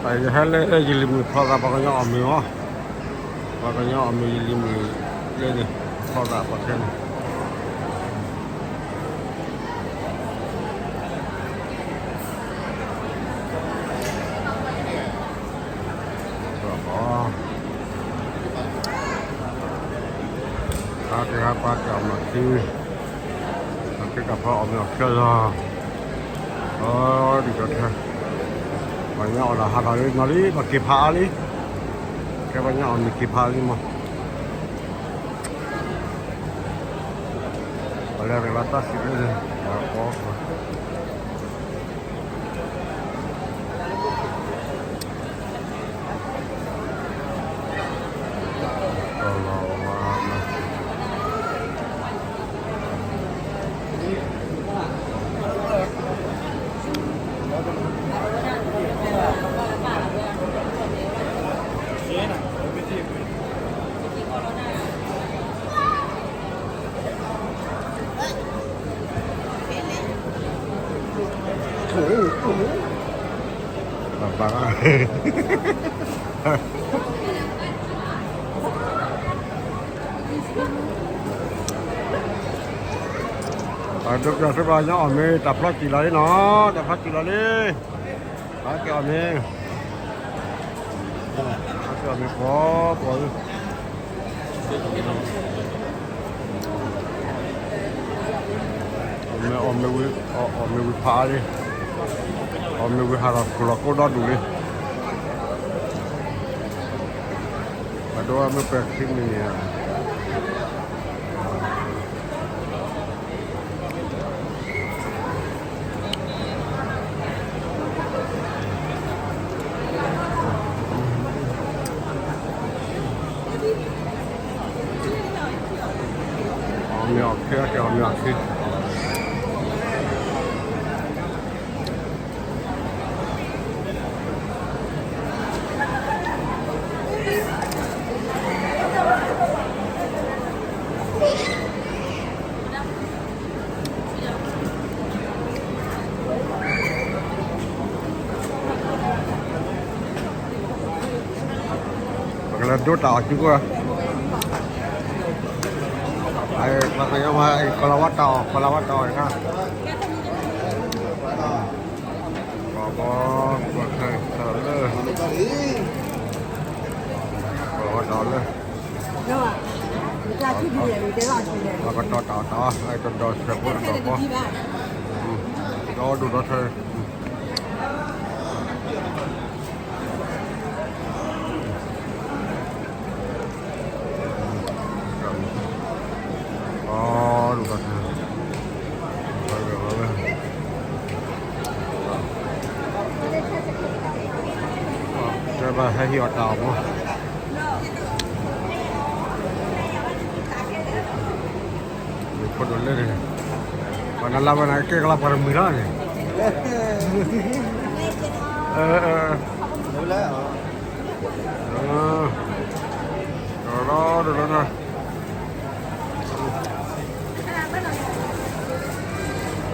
ယဟဲလၢယလံၤမုၣ်ဖျီသး ပှၤကညီအီၣ်မ့ၤအီၤ, ပှၤကညီအီၣ်မ့ၤယလံၤမုၣ်လၢန့ၣ် ဖျီသးပှၤခဲန့ၣ် ပှၤကဟဲပှၤက့ၤအီၣ်မ့ၤခံ, ပှၤက့ၤကဖီအီၣ်မ့ၤအီၣ်ခဲလီၤ, အဒံးကီးထဲ, ပှၤကညီအီၣ်ဒီးဟးထီၣ်လံနီၤလံ ပှၤက့ၤဖးအါလံ, ကဲပှၤကညီအီၣ်မ့ၤက့ၤဖးလံမး, ပှၤလဲၤရ့းလီၤတၢ်စံးလၢန့ၣ်, ပှၤကီ ပၢ်ပၢ် ပှၤဒိးပျၢ်သ့ပှၤကညီအီၣ်မ့ၤ တၢ်ဖျီကံၣ်လီၤလံနီၤ, တၢ်ဖျီကံၣ်လီၤလံ, ပှၤက့ၤအီၣ်မ့ၤ, ပှၤက့ၤအီၣ်မ့ၤပှီၤပှီၤလံ အီၣ်မ့ၤဝံၤ အီၣ်မ့ၤဝံၤဖးအါလံ, အီၣ်မ့ၤဝံၤဟးထီၣ်ခိၣ်လီၤကိးဒီဒူၣ်လံ, ပဒိမ့ၢ်ပှဲၤခံမံၤန့ၣ် အီၣ်မ့ၤအီၣ်ခံ ကဲအီၣ်မ့ၤအီၣ်ခံ ပကလဲၤဒိတၢ်အီၣ်စုကဝဲၤ, ပှၤကညီမး ကလၤဝါတၢ်အီၣ် ကလၤဝါတၢ်အီၣ်တခါ, ပှၤဘီ ပှၤခဲတၢ်လၢ ကလၤဝါတၢ်အီၣ်လၢ ပှၤကတီၤတၢ်အီၣ်တၢ်အီ တဒီးဆဲးဖိတဒီးဘီ, ဒီဒိၣ်ဒီထၢ အဒိၣ်ဒီထၢ တဲဘၣ်ဟဲဟံးအီၣ်တၢ်အီၣ်မး မ့ၢ်ဖိဒိၣ်လဲၣ်န့ၣ်, ပှၤနလၢဝဲန့ၣ် ကဲကလီၤပှၤတမုာ်လီၤန့ၣ်, အၢ, တလီၤတလီၤ, ပှၤဟ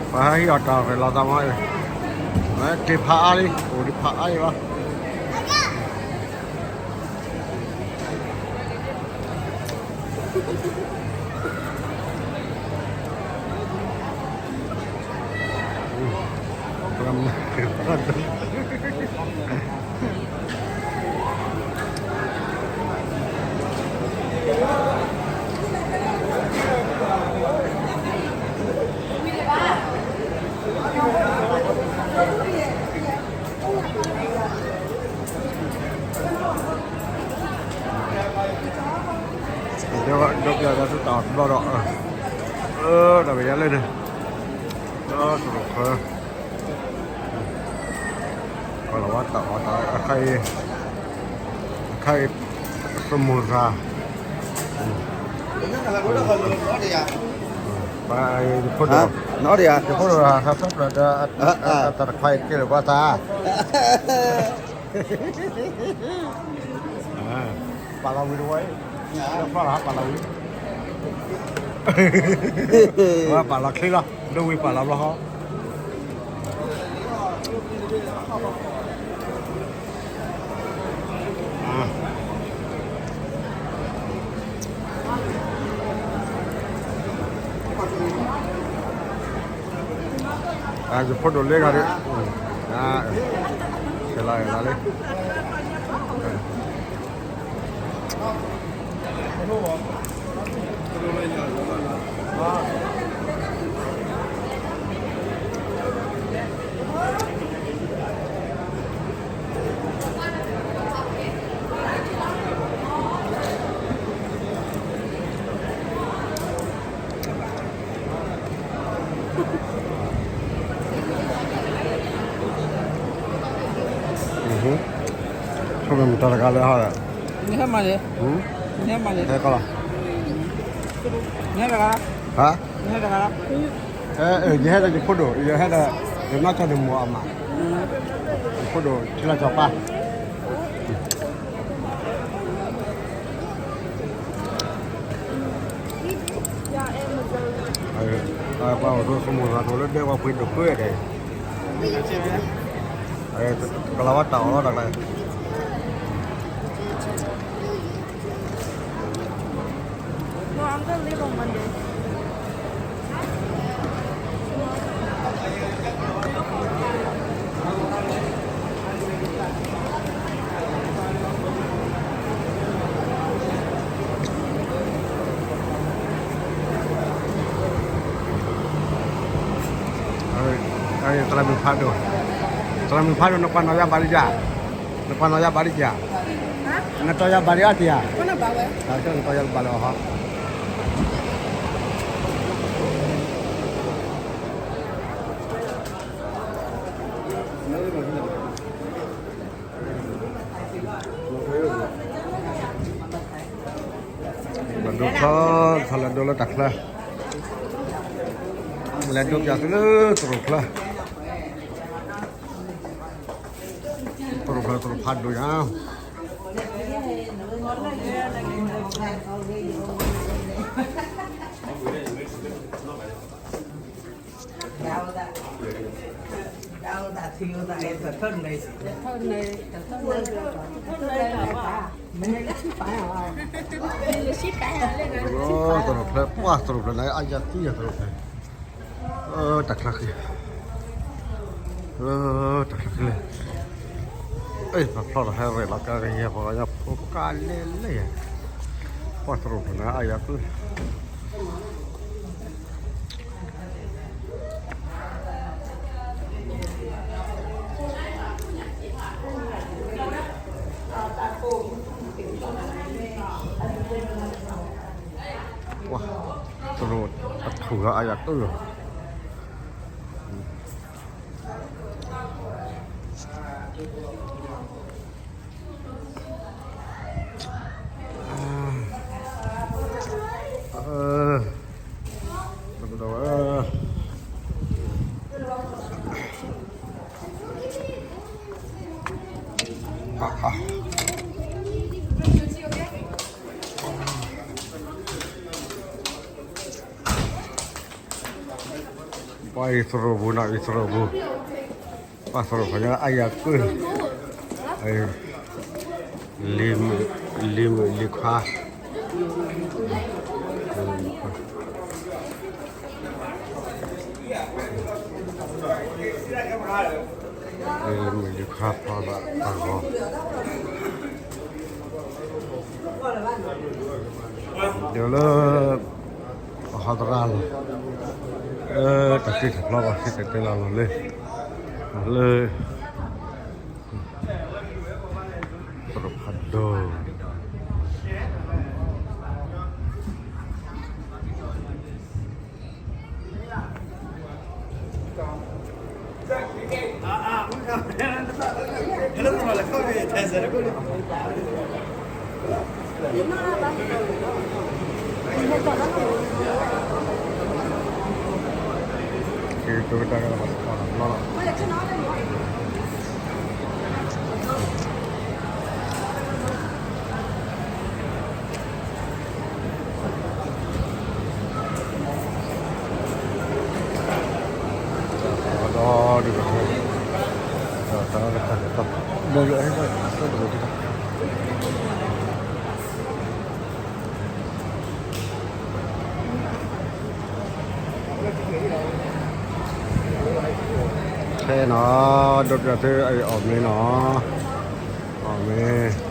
ဲဟံးအီၣ်တၢ်ဖဲလီၤသးမး, က့ၤဖးအါလံ အိၣ်ဒံးဖးအါလံလီၤ. ဒီးပျၢ်တၢ်တဘျီဒီး, တၢ်ပယါလဲၣ်န့ၣ်, ဒီးတရူးခၢ, ကလၤဝါတၢ်အီၣ်တၢ် အခါအံၤ, အခါအံၤ, သမူရၤ, ပှၤဖိဒိၣ်, ယဖိဒိၣ်ဟးထီၣ်ဖျၢၣ်ဒီး, တၢ်တခွါအံၤကဲလၢၤပှၤသး ပာ်လီၤဝံၤတဝဲ, ပာ်လီၤချ့လီၤ, ဒိဝံၤပာ်လီၤဘျီဃီ, ယဖိဒိၣ်လၢဂၤဒီး, ဆဲးလီၤလၢ ဆိကမိၣ်မတၤတဂၤလဲၣ်ဟီ, နဟဲမၤန့ၣ်, နဟဲမၤန့ၣ်, ဟဲကီလီၤ, နဟဲတဂၤ, ဟါ, နဟဲတဂၤ, ယဟဲဒီးယဖိဒိၣ်, ယဟဲဒီး ယနီၢ်ကၠီဒုးမိၢ်အမး, ယဖိဒိၣ်ထံလီၤကၠီၤပၢ် ပှၤအိၣ်ဒိၣ်ဆိကမိၣ်ဂၤဒိၣ်လၢဒဲကဝီၤပှ့ၤဒိၣ်ဃုဒဲး, ကလၤဝါတၢ်အီၣ်လီၤတၢ်ကျါ, ကလၤဝါတၢ်အီၣ်လီၤတၢ်ကျါ, သရၣ်မုၣ်ဖးဒိၣ်, သရၣ်မုၣ်ဖးဒိၣ် နကွၢ်နီၣ်ယၤဘၣ်လံဧါ, နကွၢ်နီၣ်ယၤဘၣ်လံဧါ, နတီၢ်ယၤဘၣ်လံအါတံၢ်ဧါ, နတီၢ်ယၤဘၣ်လံအီၤဟီ. ဘၣ်ဒိချီ ခီလဲၤဒိလၢတၢ်ချၢ, လဲၤဒိပၠးသုလၢသရိာ်ချၢ, သရိာ်ချၢ သရိာ်ဖးဒိၣ်ညါ. သရိာ်ဖျဲၣ် ပှၢ်သရိာ်ဖျဲၣ်န့ၣ် အါယၤသံယၤသရိာ်ဖျဲၣ်, တၢ်ချၢဃံ, တၢ်ချၢဃံလၢ, အ့ၣ် ပဖျီၣ်လီၤဟဲရဲၣ်လီၤကါကယဲၢ် ပှၤကညီဖိကါလဲၣ်လဲၣ်ယဲၢ်, ပှၢ်သရိာ်ဖျဲၣ်န့ၣ် အါယၤသံ ပှၢ်သရိာ်အထူၣ်လီၤအါယၤသံလီၤ. ပှၤအံၤသရိာ်ပူၤနီၤ အံၤသရိာ်ပူၤ, ပှၤသရိာ်ဖဲညါအါယၤကုၢ်, လံၤမုၣ်လံၤခွါ, လံၤမုၣ်လံၤခွါဖီဘၣ်ပှၤဂီၤ, ဒီးလၢ ပဟီသရၣ်လီၤ, တၢ်တ့ထီၣ်ဖျီဘၣ်စံၣ်တဲၤတဲလီၤလီၤလၢ, လၢ သရိာ်ဖးဒိၣ် က့ၤကတိၤကတၢၢ်ကဒီးပှၤစပီၤလီၤ. ဒီးဒီးဒီးဒီးဒီးဒီး ဖဲနီၤ, ဒိးပျၢ်ထၢအံၤအီၣ်မ့ၤနီၤ,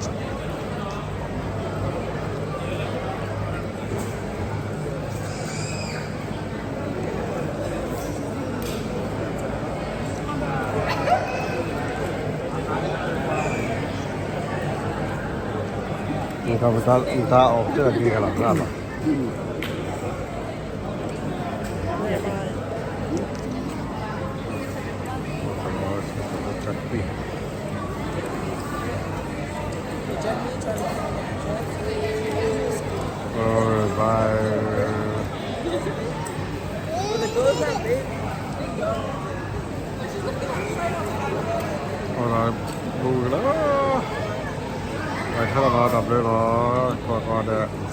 အီၣ်မ့ၤ. နတၢ်အီၣ်ကတၢၢ်က့ၤကလီၤလီၤ. Bye. အီၣ်လီၤ ဘူးကလၢာ်, ပှၤထီၣ်လီၤတၢ်ဘျၢလီၤ, ကွၢ်ကွၢ်ဒီး